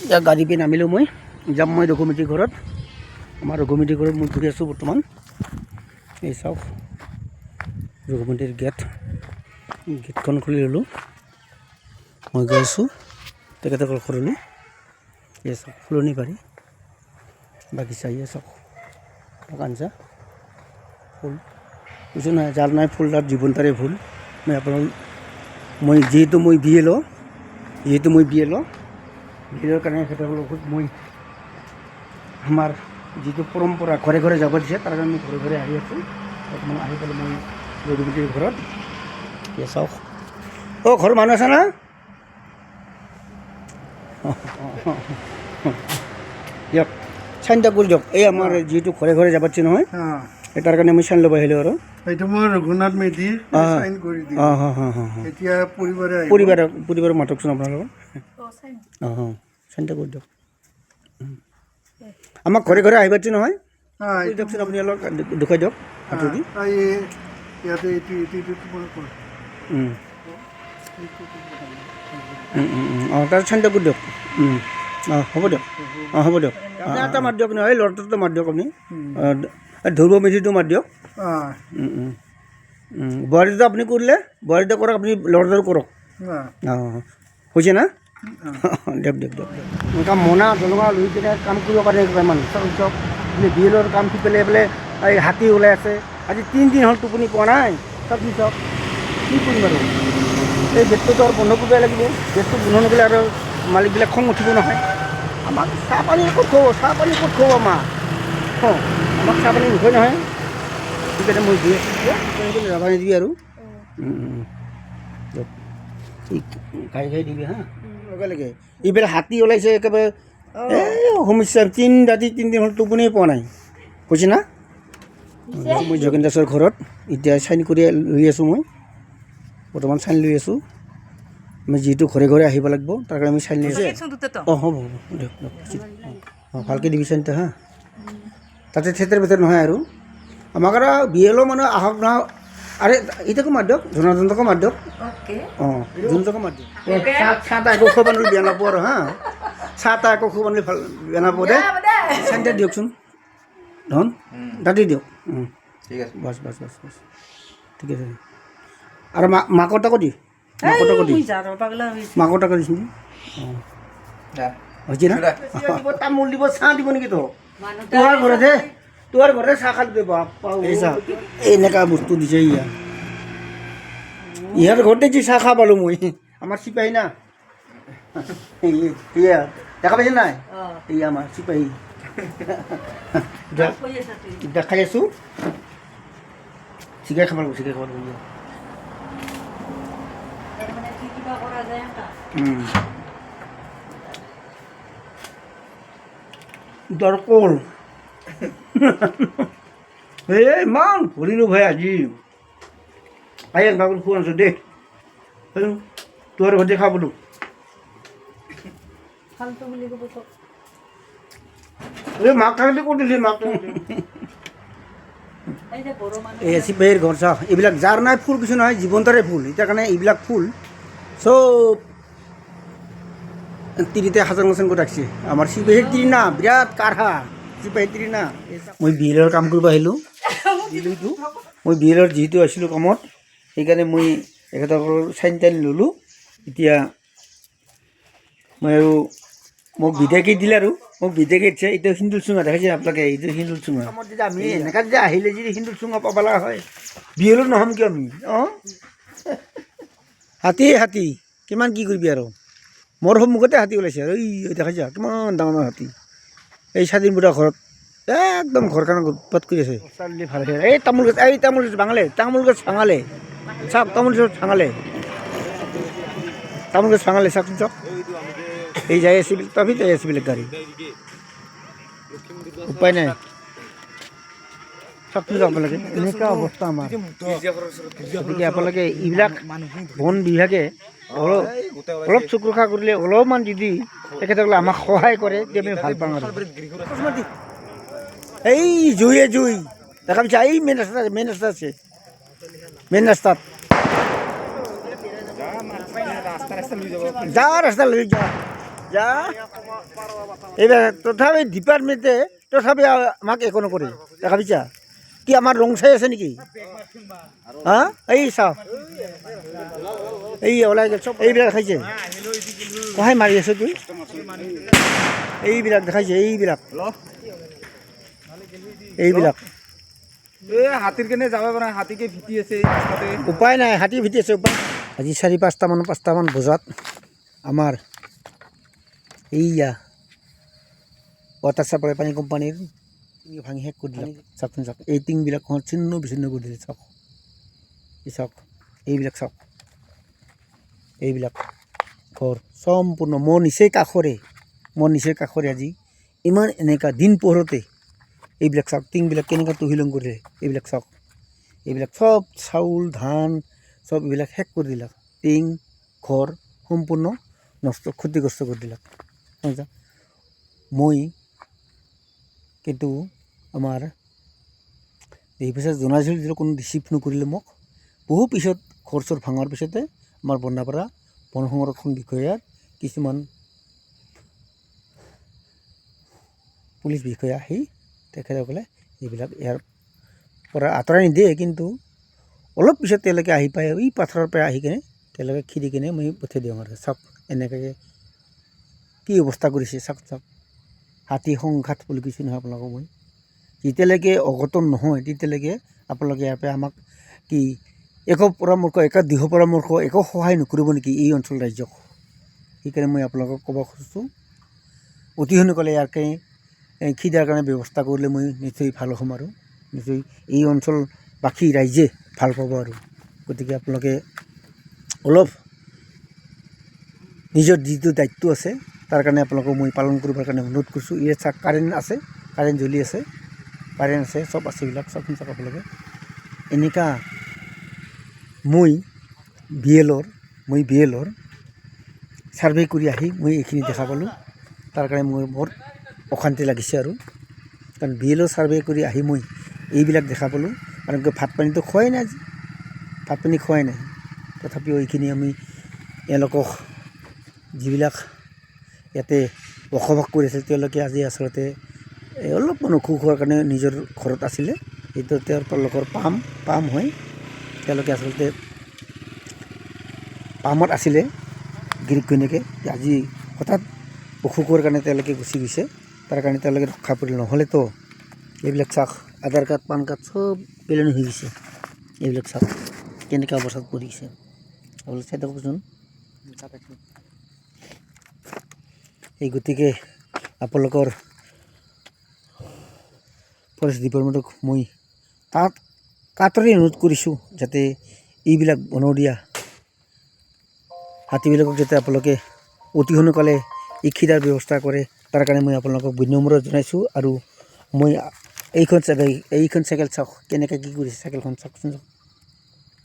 এতিয়া গাড়ী পি নামিলোঁ মই, যাম মই ৰঘুমেধি ঘৰত। আমাৰ ৰঘুমেধি ঘৰত মই ঘূৰি আছোঁ বৰ্তমান। এই চাওক ৰঘুমেধিৰ গেট, গেটখন খুলি ল'লোঁ। মই গৈ আছোঁ তেখেতসকলৰ ঘৰলৈ। এই চাওক ফুলনি বাৰী, বাগিচা। এই চাওক বাগানচা ফুল। কৈছোঁ নহয়, যাৰ নাই ফুল তাত জীৱনতাৰে ফুল। মই আপোনাক মই যিহেতু মই বি এল অ' যিহেতু মই বি এল অ' বি এলৰ কাৰণে তেখেতসকলৰ লগত মই আমাৰ যিটো পৰম্পৰা ঘৰে ঘৰে যাব দিছে, তাৰ কাৰণে মই ঘৰে ঘৰে আহি আছোঁ। বৰ্তমান আহি পেলাই মই ৰঘুপতিৰ ঘৰত। এতিয়া চাওক। অ', ঘৰৰ মানুহ আছে না? দিয়ক, চাইন এটা কৰি দিয়ক। এই আমাৰ যিহেতু ঘৰে ঘৰে যাব দিছে নহয়, এই তাৰ কাৰণে মই চাইন ল'ব আহিলোঁ আৰু। এইটো মই ৰঘুনাথ মেধি, চাইন কৰি দিম। অঁ অঁ অঁ অঁ অঁ এতিয়া পৰিবাৰে আহিব। পৰিবাৰক মাতকচোন আপোনালোকৰ। অঁ অঁ চাইন এটা কৰি দিয়ক। আমাক ঘৰে ঘৰে আহিব দিছে নহয়। কৰি দিয়কচোন, আপুনি অলপ দেখুৱাই দিয়ক হাতেদি। এই ইয়াতে এইটো এইটো এইটো তোমালোকৰ। অঁ, তাৰ চাইন এটা কৰি দিয়ক। অঁ, হ'ব দিয়ক। অঁ, হ'ব দিয়ক। আপুনি এটা মাত দিয়ক নহয়, এই ল'ৰাটোতো মাত দিয়ক আপুনি। অঁ, ধ্ৰুৱ মেধিটো মাত দিয়ক। বোৱাৰীটো আপুনি কৰিলে, বোৱাৰীটো কৰক আপুনি, ল'ৰাটো কৰক। অঁ, হৈছে না? দিয়ক দিয়ক দিয়ক। এনেকুৱা মোনা জলঙা লৈ কিনে কাম কৰিব কাৰণে কিবা মানুহ চাওক চাওক। বোলে বি এলৰ কাম সিফালে বোলে এই হাতী ওলাই আছে। আজি 3 দিন হ'ল টোপনি পোৱা নাই। চাওক চাওক, কি কৰিম আৰু? এই গেটটোতো আৰু বন্ধ কৰিব লাগিব। গেটটো বন্ধ নকৰিলে আৰু মালিকবিলাক খং উঠিব নহয়। আমাক চাহ পানী ক'ত খুৱাব? চাহ পানী ক'ত খুৱাব আমাক? অঁ, আমাক চাহ পানী নোখোৱাই নহয়। সেইকাৰণে মই দি আছোঁ এতিয়া যাব নিদিবি আৰু। দিয়ক, খাই খাই দিবি হা লগে লগে। এইফালে হাতী ওলাইছে একেবাৰে। এই সমস্যা, 3 ৰাতি 3 দিন হ'ল টোপনিয়ে পোৱা নাই। কৈছে না, মই যোগেন দাসৰ ঘৰত এতিয়া চাইন কৰি লৈ আছোঁ। মই বৰ্তমান চাইন লৈ আছোঁ। আমি যিহেতু ঘৰে ঘৰে আহিব লাগিব, তাৰ কাৰণে আমি চাইন লৈ আছোঁ। অঁ, হ'ব হ'ব, দিয়ক দিয়ক। অঁ, ভালকৈ দিবি চাইনটা হা। তাতে থেতেৰ বেতেৰ নহয় আৰু। আমাক আৰু বি এল অ' মানুহ আহক নাহক। আৰে, এইটাকো মাত দিয়ক, জনাৰ্দনকো মাত দিয়ক। অঁ, যোনটোকো মাত দিয়ক। চাহ চাহ তাহ একো খুৱাব নোৱাৰিলে বেয়া নাপাব আৰু হা। চাহ তাহ একো খুৱাব নোৱাৰিলে ভাল বেয়া নাপাব দেই। চাইনটা দিয়কচোন ধন, দাঁতি দিয়ক। ঠিক আছে। বাছ বাছ বাছ বাছ, ঠিক আছে। আৰু মা মাকৰ তাকো দি, মাকৰ তাকো দি, মাকৰ তাকো দিছোন। অঁ, হৈছে না? দিব তামোল, দিব চাহ, দিব নেকি তোক? তোমাৰ ঘৰতহে, তোমাৰ ঘৰতে চাহ খালো দে বাপা। এই চাহ, এনেকুৱা বস্তু দিছে। ইয়া ইয়াৰ ঘৰতে যি চাহ খাব পালোঁ মই। আমাৰ চিপাহী না ইয়া, দেখা পাইছে নাই? এই আমাৰ চিপাহী দেখাই আছোঁ। চিগাই খাব লাগিব, চিগাই খাব লাগিব। দৰকল এই ইমান ভৰিলোঁ ভাই আজি। আহি বাগুল খোৱা আছোঁ দেই। তোৰ ঘৰতে খাব বোলো। এই মাক থাকিলে ক'ত দিলি মাক? এই চিপাহীৰ ঘৰ চাওক। এইবিলাক যাৰ নাই ফুল কিছু নহয়, জীৱন্তৰে ফুল। এতিয়া কাৰণে এইবিলাক ফুল চব তিৰিতে সাজান গোচান কৰি ৰাখিছে। আমাৰ চিপাহীৰ তিৰি না বিৰাট কাঢ়া চিপাহীৰ তিৰি না। মই বি এলৰ কাম কৰিব আহিলোঁ। মই বি এলৰ যিহেতু আছিলোঁ কামত, সেইকাৰণে মই এখেতৰ চাইন টাইন ল'লোঁ। এতিয়া মই আৰু মোক বিধায়কে দিলে আৰু মোক বিধায়কে দিছে। এতিয়া সিন্দুৰ চুঙা দেখাইছে আপোনালোকে, এইটো সিন্দুৰ চুঙা। যেতিয়া আমি এনেকুৱা যেতিয়া আহিলে যদি সিন্দুৰ চুঙা পাব লগা হয়, বি এলত নহ'ম কিয় আমি? অঁ, হাতী হাতী কিমান কি কৰিবি আৰু। মোৰ সন্মুখতে হাতী ওলাইছে আৰু। এই দেখাইছা, কিমান ডাঙৰ ডাঙৰ হাতী। এই স্বাধীন বুঢ়া ঘৰত একদম ঘৰখন উৎপাত কৰি আছে। ভাল, এই তামোল গছ, এই তামোল গছ ভাঙালে, তামোল গছ ভাঙালে। চাওক, তামোল গছ ভাঙালে, তামোল গছ ভাঙালে। চাওকচোন চাওক। এই যাই আছে, তথাপি যাই আছে বেলেগ গাড়ী। উপায় নাই। চাওকচোন চাওক আপোনালোকে, এনেকুৱা অৱস্থা আমাৰ। গতিকে আপোনালোকে এইবিলাক বন বিভাগে অলপ অলপ চকুৰখা কৰিলে, অলপমান যদি তেখেতসকলে আমাক সহায় কৰে, তেতিয়া আমি ভাল পাওঁ। আৰু এই জুইয়ে জুই দেখা পাইছা। এই মেইন ৰাস্তা, মেইন ৰাস্তা আছে, মেইন ৰাস্তাত যা, ৰাস্তা লৈ যা। যা এইবিলাক তথাপি ডিপাৰ্টমেণ্টে তথাপি আমাক একো নকৰে। দেখা পাইছা কি আমাৰ ৰং চাই আছে নেকি? হা, এই চাওক, এই ওলাই গ'ল চব। এইবিলাক দেখাইছে, কহাই মাৰি আছে তুই। এইবিলাক দেখাইছে, এইবিলাক এইবিলাক। হাতীৰ কেনে যাব পৰা, হাতীকে ভীতি আছে ৰাস্তাতে। উপায় নাই, হাতী ভীতি আছে, উপায়। আজি চাৰি পাঁচটামান বজাত আমাৰ এইয়া ৱাটাৰ ছাপ্লাই পানী কোম্পানীৰ টিং ভাঙি শেষ কৰি দিলে। চাওকচোন, চাওক, এই টিংবিলাক ছিন্ন বিচ্ছিন্ন কৰি দিলে। চাওক, এই চাওক, এইবিলাক চাওক, এইবিলাক ঘৰ সম্পূৰ্ণ মোৰ নিচেই কাষৰে আজি ইমান এনেকুৱা দিন পোহৰতে। এইবিলাক চাওক, টিংবিলাক কেনেকুৱা তহিলং কৰিলে। এইবিলাক চাওক, এইবিলাক চব চাউল ধান চব এইবিলাক শেষ কৰি দিলাক। টিং ঘৰ সম্পূৰ্ণ নষ্ট, ক্ষতিগ্ৰস্ত কৰি দিলাক। বুজিছা? মই কিন্তু আমাৰ এই পিছত জনাইছিলোঁ যিটো কোনো ৰিচিভ নকৰিলে মোক। বহু পিছত ঘৰ চৰ ভাঙাৰ পিছতে আমাৰ বন্দাপাৰা বন সংৰক্ষণ বিষয়াৰ কিছুমান পুলিচ বিষয়া আহি তেখেতসকলে এইবিলাক ইয়াৰ পৰা আঁতৰাই নিদিয়ে, কিন্তু অলপ পিছত তেওঁলোকে আহি পায়। এই পাথৰৰ পৰা আহি কেনে তেওঁলোকে খেদি কেনে মই পঠিয়াই দিওঁ। আৰু চাওক, এনেকৈ কি অৱস্থা কৰিছে, চাওক চাওক। হাতী সংঘাত বুলি কৈছোঁ নহয় আপোনালোকক মই। যেতিয়ালৈকে অঘটন নহয়, তেতিয়ালৈকে আপোনালোকে ইয়াৰ পৰা আমাক কি একো পৰামৰ্শ, একো দিহ পৰামৰ্শ, একো সহায় নকৰিব নেকি এই অঞ্চল ৰাইজক? সেইকাৰণে মই আপোনালোকক ক'ব খুজিছোঁ, অতি সোনকালে ইয়াকে খিদাৰ কাৰণে ব্যৱস্থা কৰিলে মই নিশ্চয় ভাল হ'ম আৰু নিশ্চয় এই অঞ্চলবাসী ৰাইজে ভাল পাব। আৰু গতিকে আপোনালোকে অলপ নিজৰ যিটো দায়িত্ব আছে, তাৰ কাৰণে আপোনালোকক মই পালন কৰিবৰ কাৰণে অনুৰোধ কৰিছোঁ। ইয়াত চাওক, কাৰেণ্ট আছে, কাৰেণ্ট জ্বলি আছে, কাৰেণ্ট আছে, চব আছে। এইবিলাক চাওকচোন, চাওক আপোনালোকে। এনেকুৱা মই বি এলৰ ছাৰ্ভে কৰি আহি মই এইখিনি দেখা পালোঁ। তাৰ কাৰণে মোৰ বহুত অশান্তি লাগিছে আৰু কাৰণ বি এলৰ ছাৰ্ভে কৰি আহি মই এইবিলাক দেখা পালোঁ। কাৰণ কিয়, ভাত পানীটো খোৱাই নাই আজি, ভাত পানী খোৱাই নাই। তথাপিও এইখিনি আমি এওঁলোকক যিবিলাক ইয়াতে বসবাস কৰি আছিল, তেওঁলোকে আজি আচলতে এই অলপমান অসুখ হোৱাৰ কাৰণে নিজৰ ঘৰত আছিলে। এইটো তেওঁলোকৰ পাম হয়। তেওঁলোকে আচলতে পামত আছিলে গিৰিক ঘৈণীয়েকে। আজি হঠাৎ অসুখৰ কাৰণে তেওঁলোকে গুচি গৈছে। তাৰ কাৰণে তেওঁলোকে ৰক্ষা পৰিল, নহ'লেতো এইবিলাক চাওক, আধাৰ কাৰ্ড, পান কাৰ্ড চব পেলনি হৈ গৈছে। এইবিলাক চাওক, কেনেকুৱা অৱস্থাত পৰিছে, আপোনালোক চাই থাককচোন। এই গতিকে আপোনালোকৰ ফৰেষ্ট ডিপাৰ্টমেণ্টক মই তাত কাতৰে অনুৰোধ কৰিছোঁ, যাতে এইবিলাক বনৰীয়া হাতীবিলাকক যাতে আপোনালোকে অতি সোনকালে এই খিদাৰ ব্যৱস্থা কৰে, তাৰ কাৰণে মই আপোনালোকক বিনম্ৰ জনাইছোঁ। আৰু মই এইখন চাইকেল চাওক, কেনেকৈ কি কৰিছে চাইকেলখন, চাওকচোন চাওক।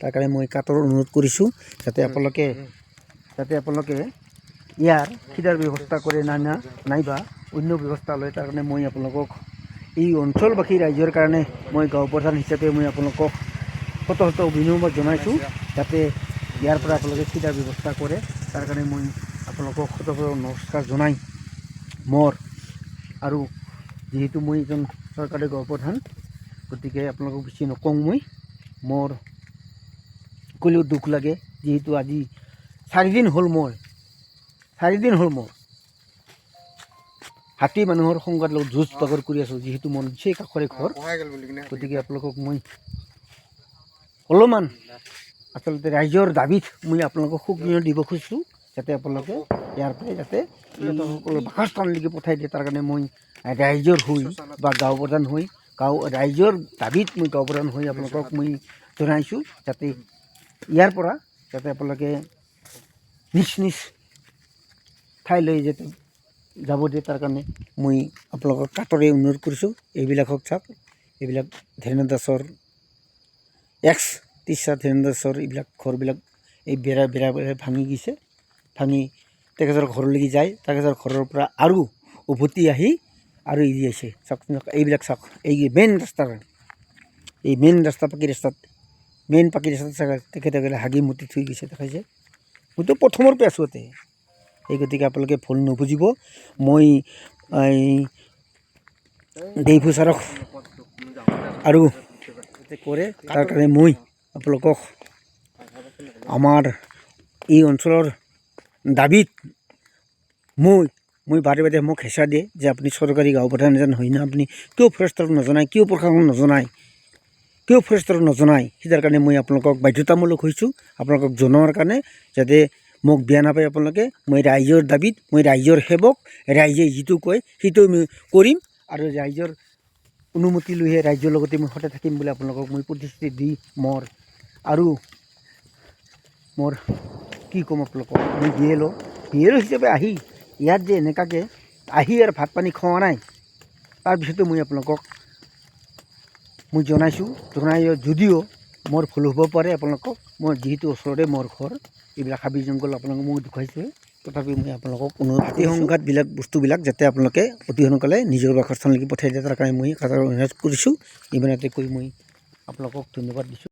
তাৰ কাৰণে মই কাতৰ অনুৰোধ কৰিছোঁ, যাতে আপোনালোকে ইয়াৰ খিদাৰ ব্যৱস্থা কৰে নাই না নাইবা অন্য ব্যৱস্থা লয়, তাৰ কাৰণে মই আপোনালোকক এই অঞ্চলবাসী ৰাইজৰ কাৰণে মই গাঁও প্ৰধান হিচাপে মই আপোনালোকক শত শত অভিনন্দন জনাইছোঁ, যাতে ইয়াৰ পৰা আপোনালোকে খিদাৰ ব্যৱস্থা কৰে। তাৰ কাৰণে মই আপোনালোকক শত শত নমস্কাৰ জনাই মোৰ আৰু যিহেতু মই এজন চৰকাৰী গাঁও প্ৰধান, গতিকে আপোনালোকক বেছি নকওঁ। মই মোৰ ক'লেও দুখ লাগে, যিহেতু আজি 4 দিন হ'ল, মই 4 দিন হ'ল মোৰ হাতী মানুহৰ সংঘাত লগত যুঁজ বাগৰ কৰি আছোঁ, যিহেতু মোৰ নিচেই কাষৰে ঘৰ। গতিকে আপোনালোকক মই অলপমান আচলতে ৰাইজৰ দাবীত মই আপোনালোকক সুকীয় দিব খুজিছোঁ, যাতে আপোনালোকে ইয়াৰ পৰাই যাতে সিহঁতসকলৰ বাসস্থানলৈকে পঠাই দিয়ে। তাৰ কাৰণে মই ৰাইজৰ হৈ বা গাঁও প্ৰধান হৈ, গাঁও ৰাইজৰ দাবীত মই গাঁও প্ৰধান হৈ আপোনালোকক মই জনাইছোঁ, যাতে ইয়াৰ পৰা যাতে আপোনালোকে নিজ নিজ ঠাইলৈ যাতে যাব দিয়ে, তাৰ কাৰণে মই আপোনালোকক কাতৰে অনুৰোধ কৰিছোঁ। এইবিলাকক চাওক, এইবিলাক ধীৰেন্দ্ৰ দাসৰ, এক্স টিচাৰ ধীৰেন্দ্ৰ দাসৰ এইবিলাক ঘৰবিলাক এই বেৰা বেৰা বেৰা ভাঙি গৈছে। ভাঙি তেখেতৰ ঘৰলৈকে যায়, তেখেতৰ ঘৰৰ পৰা আৰু উভতি আহি আৰু এৰি আহিছে। চাওক, এইবিলাক চাওক। এই মেইন ৰাস্তাৰ, এই মেইন ৰাস্তা, পকী ৰাস্তাত, মেইন পকী ৰাস্তাত চাগে তেখেতসকলে হাগি মুতি থৈ গৈছে, দেখাইছে। মইতো প্ৰথমৰ পৰা আছোঁ ইয়াতে। সেই গতিকে আপোনালোকে ভুল নুবুজিব। মই এই দেইফু ছাৰক আৰু কৰে তাৰ কাৰণে মই আপোনালোকক আমাৰ এই অঞ্চলৰ দাবীত মই মই বাৰে বাৰে মোক হেঁচা দিয়ে যে আপুনি চৰকাৰী গাঁও প্ৰধান এজন হয় না, আপুনি কিয় ফৰেষ্টৰক নজনায়, কিয় প্ৰশাসনক নজনায়, কিয় ফৰেষ্টৰক নজনায়? সেই কাৰণে মই আপোনালোকক বাধ্যতামূলক হৈছোঁ আপোনালোকক জনোৱাৰ কাৰণে, যাতে মোক বেয়া নাপায় আপোনালোকে। মই ৰাইজৰ দাবীত, মই ৰাইজৰ সেৱক, ৰাইজে যিটো কয় সেইটো মই কৰিম আৰু ৰাইজৰ অনুমতি লৈহে ৰাইজৰ লগতে মই সদায় থাকিম বুলি আপোনালোকক মই প্ৰতিশ্ৰুতি দি মোৰ আৰু মোৰ কি ক'ম আপোনালোকক, মই বি এল অ' হিচাপে আহি ইয়াত যে এনেকুৱাকৈ আহি আৰু ভাত পানী খোৱা নাই, তাৰপিছতো মই আপোনালোকক মই জনাইছোঁ। জনাই যদিও মোৰ ভুল হ'ব পাৰে, আপোনালোকক মই যিহেতু ওচৰতে মোৰ ঘৰ, এইবিলাক হাবি জংঘল আপোনালোকক মই দেখুৱাইছোঁৱে, তথাপি মই আপোনালোকক অনুৰোধ, হাতী সংঘাতবিলাক বস্তুবিলাক যাতে আপোনালোকে অতি সোনকালে নিজৰ বাসস্থানলৈকে পঠাই দিয়ে, তাৰ কাৰণে মই কাতৰ অনুৰোধ কৰিছোঁ। ইমানতে কৈ মই আপোনালোকক ধন্যবাদ দিছোঁ।